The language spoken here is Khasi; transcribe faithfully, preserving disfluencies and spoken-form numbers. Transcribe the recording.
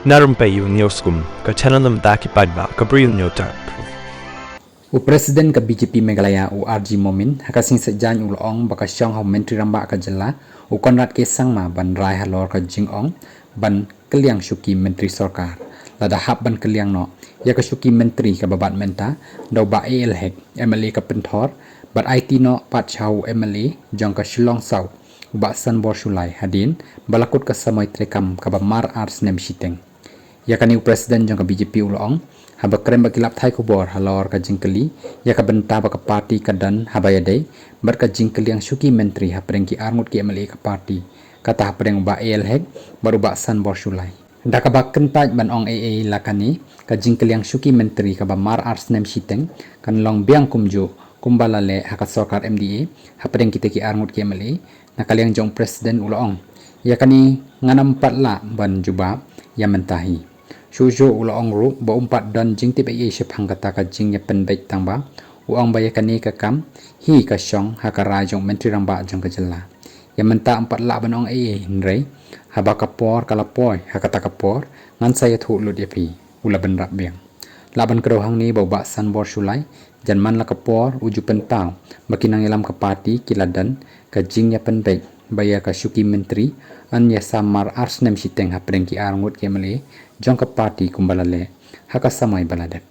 Na rympei u News Kum, ka channel na bynta ki paidbah ka Bri U News Tap. U President ka B J P Meghalaya, u R G Momin, ha ka sngi Saitjaiñ u la ong ba ka shong ha u Myntri Rangbah ka jylla, u Conrad K Sangma, ban rai halor ka jingong ban kylliang shuki myntri sorkar. Lada hap ban kylliang noh ïa ka shuki myntri kaba bat mynta da u Bah A L Hek, M L A ka Pynthor, bad aiti noh pat sha u M L A jong ka Shillong South, u Bah Sanbor Shullai, hadien ba la kut ka samoi treikam kaba mar ar snem shiteng. Ïa kane u President jong ka B J P u la ong, haba kren bad ki lad pathai khubor halor ka jingkylli ïa ka bynta ba ka party ka don haba ïadei bad ka jingkylliang shuki myntri hapdeng ki arngut ki M L A ka party, kata hapdeng u Bah A L Hek bad u Bah Sanbor Shullai. Da kaba kyntait ban ong ei ei la kane, ka jingkylliang shuki myntri kaba mar ar snem shiteng kan long biang kumjuh kumba la leh ha ka sorkar M D A hapdeng kita ki arngut ki M L A. Na ka liang jong u President u la ong, ïa kane ngan ym pat lah ban jubab ïa mynta hi. Shuh shuh u la ong ruh ba um pat don jingtip ei ei shaphang kata ka jingïapynbeit, tangba u ong ba ïa kane ka kam hi ka shong ha ka rai jong u Myntri Rangbah jong ka jylla. Ïa mynta ym pat lah ban ong ei ei, hynrei haba ka por ka la poi, ha kata ka por ngan sa ïathuh lut ïa phi, u la bynrap biang. Lah ban kdew hangne ba u Bah Sanbor Shullai, jan man la ka por u ju pynpaw ba ki nongïalam ka party ki la don ka jingïapynbeit ba ïa ka shuki myntri yn ïasam mar ar snem shiteng hapdeng ki arngut ki M L A jong ka party kumba la leh ha ka samoi ba la dep.